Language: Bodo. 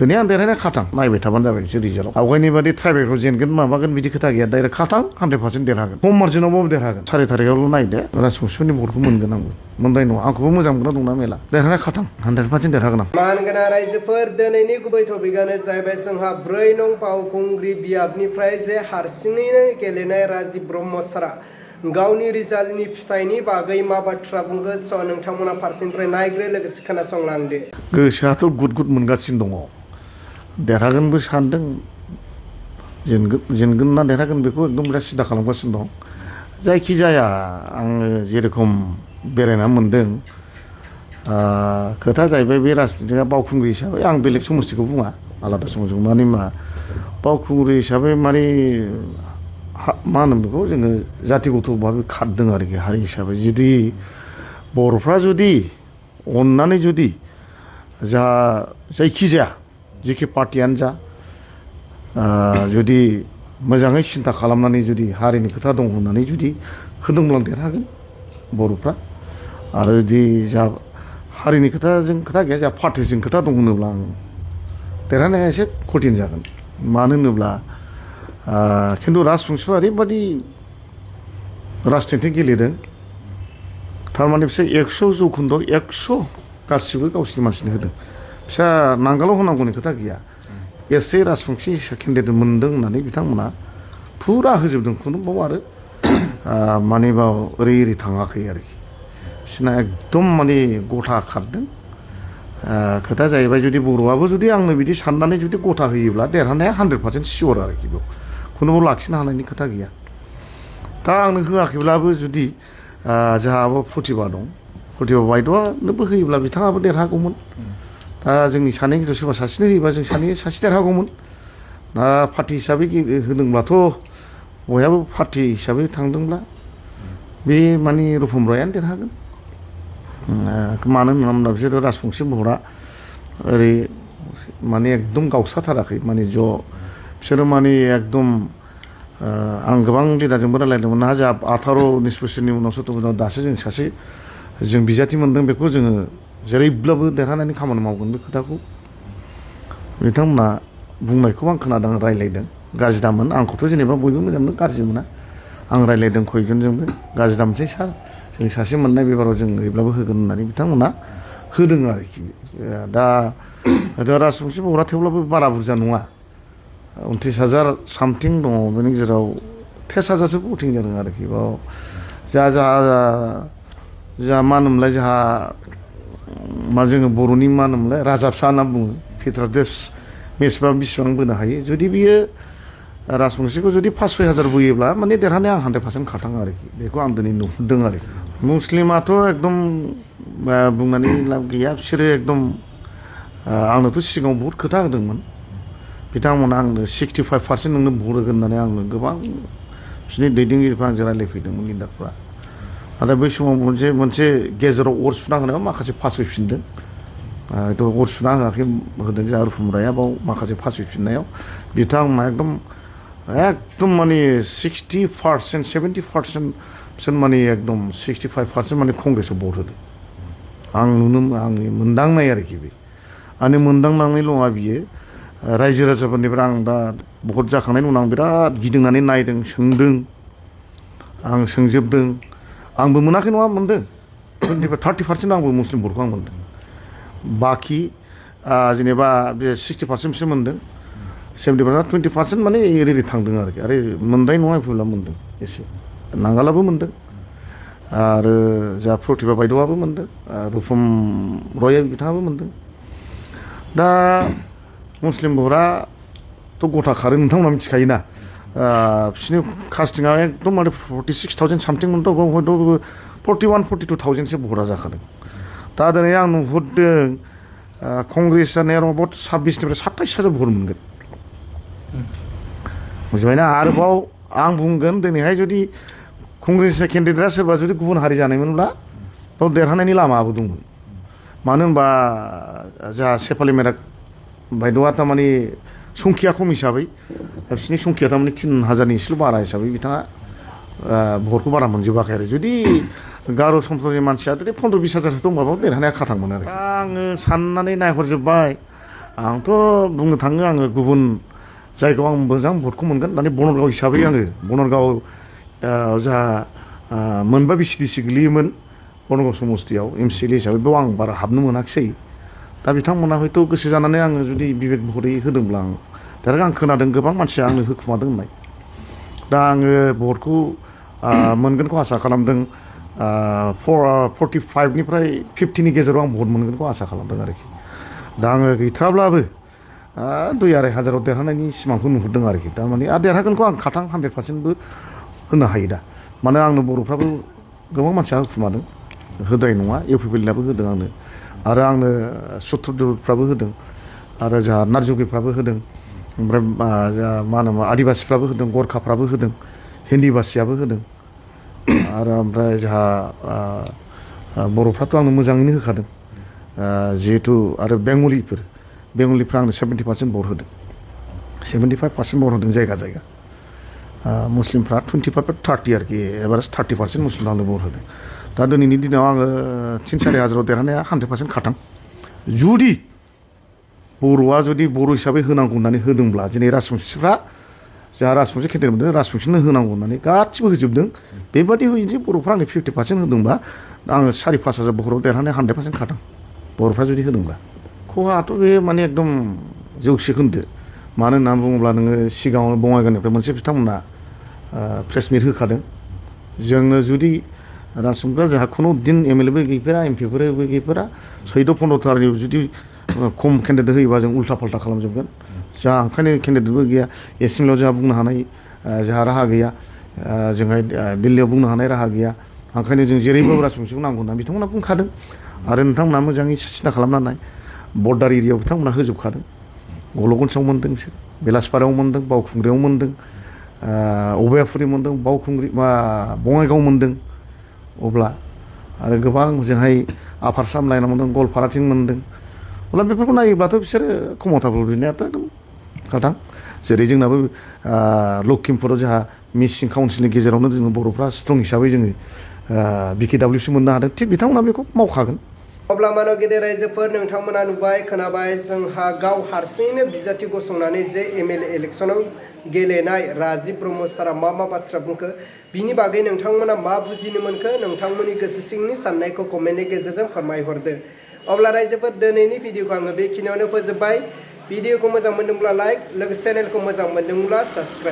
दिनै आं देरहानाया खाथां नायबाय थाबानो जाबाय नोंसोर रिजाल्टआव आवगायनि बादि ट्राइबेलखौ जेनगोन माबागोन बिदि खोथा गैया डाइरेक्ट खाथां 100% देरहागोन खम मार्जिनावबाबो देरहागोन 4 थारिखआवल' नायदो राजबंशिफोरनि भटखौ मोनगोन आंबो मोननाय नङा आंखौबो मोजां मोनग्रा दंना मेला देरहानाया खाथां 100% देरहागोन आं मानगोनां रायजोफोर दिनैनि गुबै टपिकआनो जाहैबाय जोंहा 4 नं फावखुंग्रि बियाबनिफ्राय जे हारसिङैनो गेलेनाय राजदीप ब्रह्म सारा गावनि रिजाल्टनि फिथाइनि बागै मा बाथ्रा बुंगोन स' नोंथांमोना फारसेनिफ्राय नायग्रो लोगोसे खोनासंलांदो गोसोआथ' गुद गुद मोनगासिनो दङ देरहागोनबो सानदों जेनगोन ना देरहागोन बेखौ एकदम बिराद सिदा खालामगासिनो दं जायखिजाया आङो जेरेखम बेरायना मोनदों खोथा जाहैबाय बे राजनितिआ बावखुंग्रि हिसाबै आं बेलेग समस्थिखौ बुङा आलादा समस्थिखौ माने मा बावखुंग्रि हिसाबै माने मा होनो बेखौ जोङो जातिगत भाबै खारदों आरोखि हारि हिसाबै जुदि बर'फ्रा जुदि अननानै जुदि जायखिजाया जिखि पार्टियानो जा जुदि मोजाङै सिन्था खालामनानै जुदि हारिनि खोथा दं होननानै जुदि होदोंब्ला देरहागोन बर'फ्रा आरो जुदि जा हारिनि खोथाजों खोथा गैया जा पार्टिजों खोथा दं होनोब्ला आं देरहानाया एसे कठिन जागोन मानो होनोब्ला खिन्थु राजबंशिफ्रा ओरैबादि राजनिति गेलेदों थारमाने बिसोर 100 जौखोन्दोआव 100 गासिबो गावसिनि मानसिनो होदों फिसा नांगालाव होनांगौनि खोथा गैया एसे राजबंशि केन्डिडेट मोनदों होननानै बिथांमोना फुरा होजोबदों खुनु बाव आरो माने बाव ओरै थाङाखै आरोखि बिसोरना एकदम माने गथा खारदों खोथा जाहैबाय जुदि बर'आबो जुदि आंनो बिदि साननानै जुदि गथा होयोब्ला देरहानाया 100% सियर आरोखि बेयाव खुनुबाव लाखिनो हानायनि खोथा गैया दा आंनो होआखैब्लाबो जुदि जोंहाबो प्रतिभा दं प्रतिभा बायद'आनोबो होयोब्ला बिथाङाबो देरहागौमोन दा जोंनि सानै गेजेराव सोरबा सासेनो होयोबा जों सासे देरहागौमोन दा पार्टि हिसाबै होदोंब्लाथ' बयहाबो पार्टि हिसाबै थांदोंब्ला बे माने रुपम रायानो देरहागोन मानो होनोब्ला बिसोरो राजबंशि भटआ ओरै माने एकदम गावस्राथाराखै माने ज' बिसोरो माने एकदम आं गोबां लिडारजोंबो रायलायदोंमोन ना जोंहा 18-19 बोसोरनि उनाव 17 बोसोराव दासो जों सासे जों बिजाथि मोनदों बेखौ जोङो जेरैब्लाबो देरहानायनि खामानि मावगोन बे खोथाखौ बिथांमोना बुंनायखौ आं खोनादों रायलायदों गाज्रि दामोन आंखौथ' जेनेबा बयबो मोजां मोनो गाज्रि मोना आं रायलायदों खयजनजोंबो गाज्रि दामोनसै सार जों सासे मोननाय बेबाराव जों ओरैब्लाबो होगोन होननानै बिथांमोना होदों आरोखि दा राजबंशि भटआ थेवब्लाबो बारा बुरजा नङा 29,000 सामथिं दङ बेनि गेजेराव 23,000सो भटिं जादों आरोखि बाव जा मा होनोमोनलाय जोंहा मा जोङो बर'नि मा होनोमोनलाय राजा फिसा होनना बुङो फिथ्रादेब मेचबा बेसेबां बोनो हायो जुदि बियो राजबंशिखौ जुदि 5-6 हाजार बोयोब्ला माने देरहानाया आं 100% खाथाङो आरोखि बेखौ आं दिनै नुहुरदों आरोखि मुस्लिमाथ' एकदम बुंनानै लाब गैया बिसोरो एकदम आंनोथ' सिगाङाव बहुद खोथा होदोंमोन बिथांमोना आंनो 65% नोंनो भट होगोन होननानै आंनो गोबां बिसोरनि दैदेनगिरिफ्रा आंजों रायलायफैदोंमोन लिडारफ्रा नाथाय बै समाव मोनसे गेजेराव अर सुना होनायाव माखासे फासयफिनदों थ' अर सुना होआखै होदों जोंहा रुपम राया बाव माखासे फासयफिननायाव बिथांमोना एकदम माने 60% 70% माने एकदम 65% माने कंग्रेसआव भट होदों आंनि मोनदांनाय आरोखि बे आंनि मोनदांनांनायल' नङा बियो रायजो राजाफोरनिफ्राय आं दा भट जाखांनायनि उनाव आं बिराद गिदिंनानै नायदों सोंदों आं सोंजोबदों आंबो मोनाखै नङा मोनदों 30% आंबो मुस्लिम भटखौ आं मोनदों बाखि जेनेबा बे 60% बिसोर मोनदों 70% 20% माने ओरै थांदों आरोखि आरो मोनद्राय नङा फैब्ला मोनदों एसे नांगालाबो मोनदों आरो जा प्रतिभा बायद'आबो मोनदों रुपम रय बिथाङाबो मोनदों दा मुस्लिम भटआथ' गथा खारो नोंथांमोना मिथिखायोना बिसोरनि कास्टिंआ एकदम माने 46,000 सामथिं मोनथ' हयथ' 41-42,000सो भटआ जाखादों दा दिनै आं नुहुरदों कंग्रेसआ एराउन्ड 26निफ्राय 27,000 भट मोनगोन बुजिबायना आरोबाव आं बुंगोन दिनैहाय जुदि कंग्रेसनि केन्डिडेटआ सोरबा जुदि गुबुन हारि जानायमोनब्ला थ' देरहानायनि लामाबो दंमोन मानो होनबा जोंहा सेफालि मेराक बायद'आ थारमाने संखिया खम हिसाबै बिसोरनि संखिया थारमाने 3,000नि एसेल' बारा हिसाबै बिथाङा भटखौ बारा मोनजोबाखै आरो जुदि गार' सम्प्रदायनि मानसिया जुदि 15-20 हाजारसो दंबाबो देरहानाया खाथांमोन आरो आङो साननानै नायहरजोब्बाय आंथ' बुंनो थाङो आङो गुबुन जायगायाव आं मोजां भटखौ मोनगोन दानि बनरगाव हिसाबै आङो बनरगाव जोंहा मोनबा बिसिडिसि गोलैयोमोन बनरगाव समस्तियाव एमसिएलए हिसाबै बेयाव आं बारा हाबनो मोनाखिसै दा बिथांमोना हयथ' गोसो जानानै आङो जुदि बिबेक महरै होदोंब्ला आं दा आं खोनादों गोबां मानसिया आंनो होखुमादों होननाय दा आङो भटखौ मोनगोनखौ आसा खालामदों 45निफ्राय 50नि गेजेराव आं भट मोनगोनखौ आसा खालामदों आरोखि दा आङो गैथाराब्लाबो 2-2.5 हाजाराव देरहानायनि सिमांखौ नुहुरदों आरोखि थारमाने आरो देरहागोनखौ आं खाथां 100%बो होनो हायो दा मानो आंनो बर'फ्राबो गोबां मानसिया होखुमादों होद्राय नङा इउपिपिएलआबो होदों आंनो आरो आंनो सुत्रफ्राबो होदों आरो जोंहा नारजुगिफ्राबो होदों ओमफ्राय जोंहा मा होनो आदिबासिफ्राबो होदों गरखाफ्राबो होदों हिन्दीबासियाबो होदों आरो ओमफ्राय जोंहा बर'फ्राथ' आंनो मोजाङैनो होखादों जिहेथु आरो बेंगलिफ्रा आंनो 70% भट होदों 75% भट होदों जायगा जायगा मुस्लिमफ्रा 25-30 आरोखि एभारेज 30% मुस्लिम आंनो भट होदों दा दिनैनि दिनाव आङो 3-4 हाजाराव देरहानाया 100% खाथां जुदि बर'आ जुदि बर' हिसाबै होनांगौ होननानै होदोंब्ला दिनै राजबंसिफ्रा जोंहा राजबंसि केन्डिडेट मोनदों राजबंसिनो होनांगौ होननानै गासिबो होजोबदों बेबादि होयोदि बर'फ्रा आंनो 50% होदोंब्ला आङो 4-5 हाजार भटआव देरहानाया 100% खाथां बर'फ्रा जुदि होदोंब्ला खहाथ' बे माने एकदम जौसे खोन्दो मानो होननानै बुङोब्ला नोङो सिगाङाव बङाइगावनिफ्राय मोनसे बिथांमोना प्रेस मिट होखादों जोंनो जुदि राजबंसिफ्रा जोंहा खुनु दिन एमएलएबो गैफेरा एमपिफोरबो गैफेरा 14-15थानि जुदि खम केन्डिडेट होयोबा जों उल्था फाल्था खालामजोबगोन जोंहा ओंखायनो केन्डिडेटबो गैया एसेमब्लियाव जोंहा बुंनो हानाय जोंहा राहा गैया जोंहा दिल्लीयाव बुंनो हानाय राहा गैया ओंखायनो जों जेरैबो राजबंसिखौ नांगौ होनना बिथांमोना बुंखादों आरो नोंथांमोना मोजाङै सिन्था खालामनानै बर्डार एरियायाव बिथांमोना होजोबखादों गल'गन्साव मोनदों बिसोर बेलासपारायाव मोनदों बावखुंग्रियाव मोनदों अबयापुरि मोनदों बावखुंग्रि बङाइगाव मोनदों अब्ला आरो गोबां जोंहाय आफार साम लाइनाव मोनदों गवालपाराथिं मोनदों अब्ला बेफोरखौ नायोब्लाथ' बिसोरो कमफर्टेबल बिनायाथ' एकदम खाथां जेरै जोंनाबो लखिमपुराव जोंहा मिसिं काउन्सिलनि गेजेरावनो जोङो बर'फ्रा स्ट्रं हिसाबै जोङो BKWC मोननो हादों थिग बिथांमोना बेखौ मावखागोन अब्ला मानव गेदेर रायजोफोर नोंथांमोना नुबाय खोनाबाय जोंहा गाव हारसिङैनो बिजाथि गसंनानै जे एमएलए इलेक्सनाव गेलेनाय राजिब ब्रह्म सारा मा बाथ्रा बुंखो बिनि बागै नोंथांमोना मा बुजिनो मोनखो नोंथांमोननि गोसो सिंनि साननायखौ कमेन्टनि गेजेरजों फोरमायहरदो अब्ला रायजोफोर दिनैनि भिडिअखौ आङो बेखिनियावनो फोजोबबाय भिडिअखौ मोजां मोनदोंब्ला लाइक लोगोसे चेनेलखौ मोजां मोनदोंब्ला साबस्क्राइब